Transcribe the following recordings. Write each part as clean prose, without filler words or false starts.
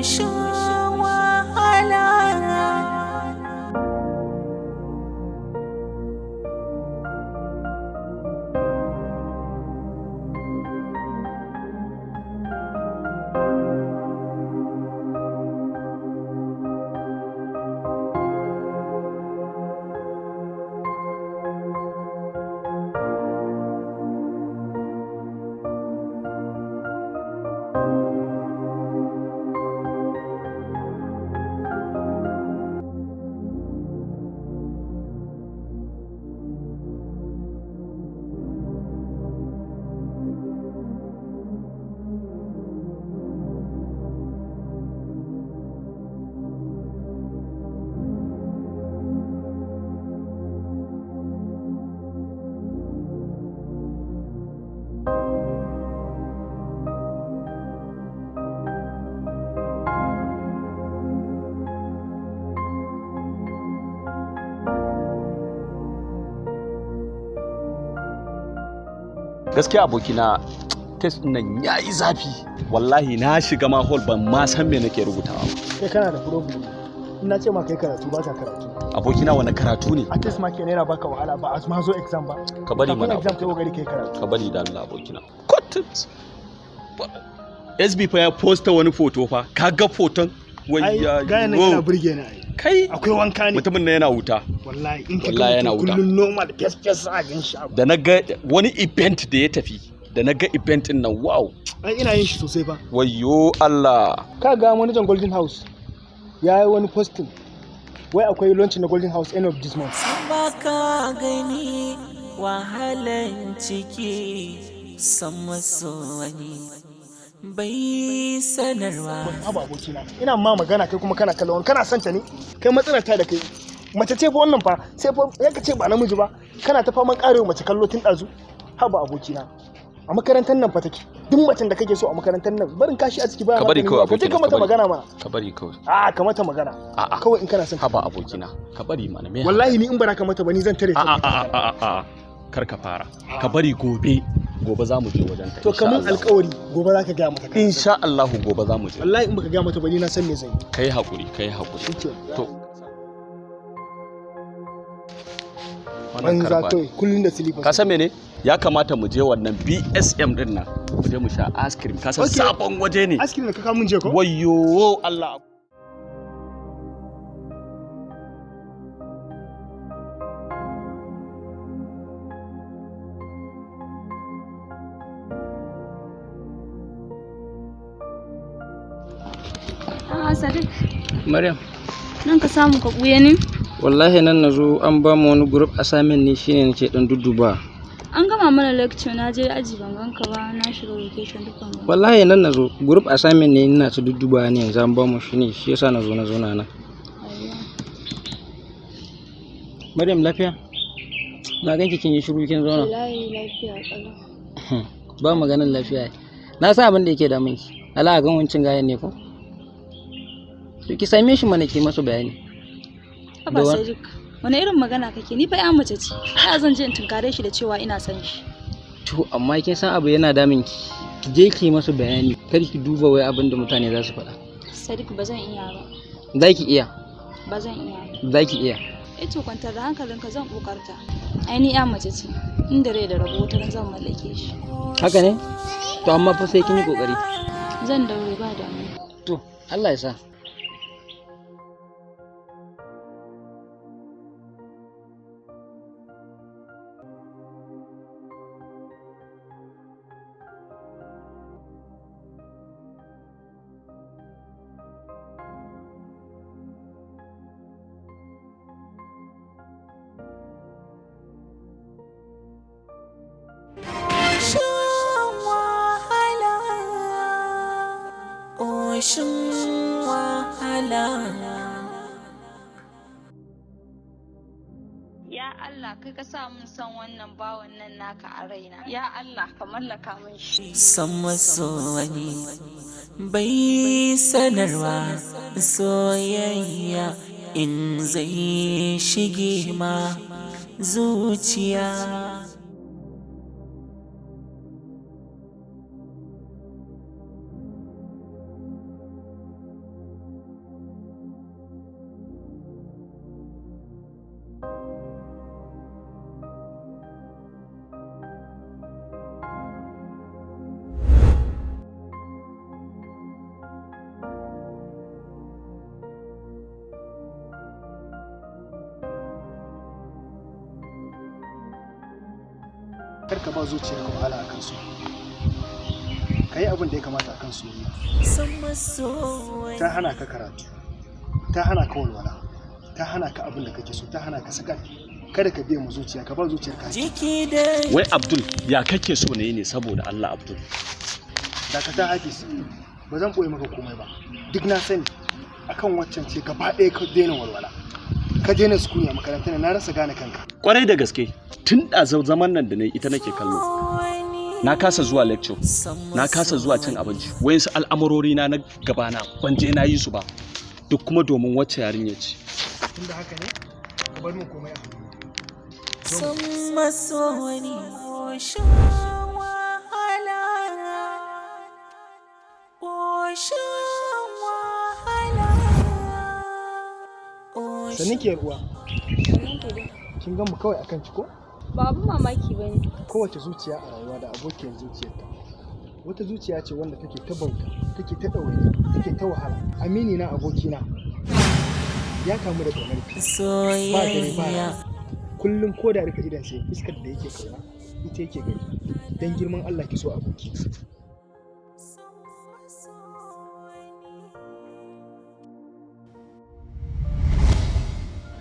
Ƙoshin wahala. Gaskiya abokina, test din nan yayi zafi. Wallahi na shiga ma hall ban ma san me nake rubutawa ba. Kai kana da problem. Ina ce ma kai karatu, ba ka karatu. Abokina, wani karatu ne? A test ma kenan yana baka wahala, ba a ma zo exam ba. Ka bari mana. Kafin exam kai kokari kai karatu. Ka bari da Allah, abokina. Kot SB fa ya posta wani foto fa, ka ga foton? Ai gayan nan yana burge ni ai. Kai. Akwai wanka ne. Mutumin nan yana wuta. Wallahi in ka Wallahi ga yana mutum wuta. kullun normal, fes fes a gan shi abu. Da na ga wani event da ya tafi, da na ga event din nan, wow. Ai ina yin shi sosai fa. Wayyo Allah. Ka ga manajan Golden House ya yi wani posting wai akwai launch na Golden House end of this month. Baka gani wahalan ciki, san maso wani bai sanarwa. Haba abokina, ina ma magana kai kuma kana kallon wani, kana son ta ne? Kai matsalar ta da kai, mace ce fa wannan fa, sai fa ya ka ce ba namiji ba, kana ta faman karewa mace kallo tun ɗazu. Haba abokina, a makarantar nan fa take, duk macen da kake so a makarantar nan barin kashi a ciki baya Ka bari maganin kawai yunwa. Ka je abokina, ka mata ka bari. magana mana. Ka bari kawai. A ka mata magana. A'a. Kawai in kana son Haba abokina, ka bari mana, me? Wallahi ni in ba ka mata ba, ni zan tare ta. A a a a a, kar ka fara. Ka bari gobe, gobe za mu je wajen ta. To Insha kamun Allah. alkawari gobe za ka gaya mata kana son. Insha Allah gobe za mu je. Wallahi in baka gaya mata ba, ni na san me zan yi. Kai hakuri, kai hakuri. Shikenan. To wannan Banza karfa. kawai, kullun da slippers. Ka san mene ya kamata mu je? Wannan BSM din nan, mu je mu sha ice cream, ka san Okay. sabon waje ne. Ice cream da ka kawo mun je ko? Wayyo Allah. A'a Sadiq, Maryam, nan ka samu ka ɓuya ne? Wallahi nan na zo, an ba mu wani group assignment ne, shine nake dan dudduba. An gama mana lecture, na je aji ban ganka ba, na shiga vacation duk ban ganka. Wallahi nan na zo, group assignment ne ina ta dudduba ne, yanzu an ba mu shi ne, shi yasa na zo na zauna nan. Ayya. Maryam, lafiya? Na ganki kin yi shiru kin zauna. Wallahi lafiya ƙalau. Ba maganin lafiya. Na san abin da yake damun ki. Allah ga wancan gayan ne ko? To ki same shi mana ki masa bayani. Haba Da Sadiq, wani irin magana kake? Ni fa ya mace ce. Ya zan je in tunkare shi da cewa ina son shi? To amma kin san abu yana damun ki. Ki je ki masa bayani. Kar ki duba wai abin da mutane za su faɗa. Sadiq, ba zan iya ba. Za ki iya. Ba zan iya ba. Za ki iya. Eh to, kwantar da hankalinka, zan kokarta. Ai ni ya mace ce. Inda rai da rabo wata ran zan mallake shi. Haka ne? To amma fa sai kin yi kokari. Zan daure, ba damuwa. To Allah ya sa. Ƙoshin wahala, ƙoshin wahala. Ya Allah, kai ka sa mun son wannan bawan nan naka a raina. Ya Allah, ka mallaka mun shi. San maso wani bai sanarwa, soyayya in zai shige ma zuciya. Kar ka ba zuciyarka wahala akan su. Ka yi abin da ya kamata akan soyayya. Son masoyi. Ta hana ka karatu, ta hana ka walwala, ta hana ka abin da kake so, ta hana ka sakat. Kada ka biya mu zuciya, ka ba zuciyarka hakki. Jiki da Wai Abdul, ya kake so na yi ne saboda Allah, Abdul? Dakata Hafiz, ba zan ɓoye maka komai ba. Duk na sani akan waccan ce gaba ɗaya ka daina walwala. Ka daina sukuni a makarantar nan, na rasa gane kanka. Kwarai da gaske, tun da zaman nan da na yi ita nake kallo. Na kasa zuwa lecture, na kasa zuwa cin abinci, wayansu al'amurori na na gabana ban je na yi su ba, duk kuma domin wacce yarinya ce. Tunda haka ne, ka bar min komai a hannu. Son masoyi. Ƙoshin wahala, ƙoshin wahala. Sannin ki yar uwa. Kin gan mu kawai akan ki ko? Ba abun mamaki ba ne. Kowace zuciya a rayuwa da abokiyar zuciyarta. Wata zuciya ce wanda take ta bauta, take ta ɗawainiya, take ta wahala. Amini na, abokina ya kamu da ƙaunar ki. Ba dare ba Soyayya. rana. Kullum ko da rufe idon sai fuskar da yake kauna ita yake gani. Dan girman Allah ki so aboki. Son masoyi.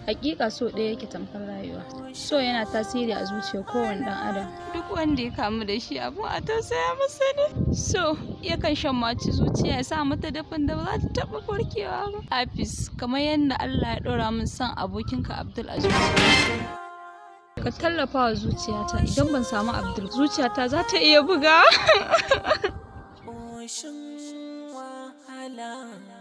Hakika so ɗaya yake tamkar rayuwa. So yana tasiri a zuciyar kowane ɗan adam. Duk wanda ya kamu da shi abun a tausaya masa ne. So yakan shammaci zuciya ya sa mata dafin da ba za ta taɓa farkewa ba. Hafiz, kamar yadda Allah ya ɗora min son abokinka Abdul a zuciya. Ka tallafa wa zuciyata, idan ban samu Abdul zuciyata za ta iya buga. Ƙoshin wahala.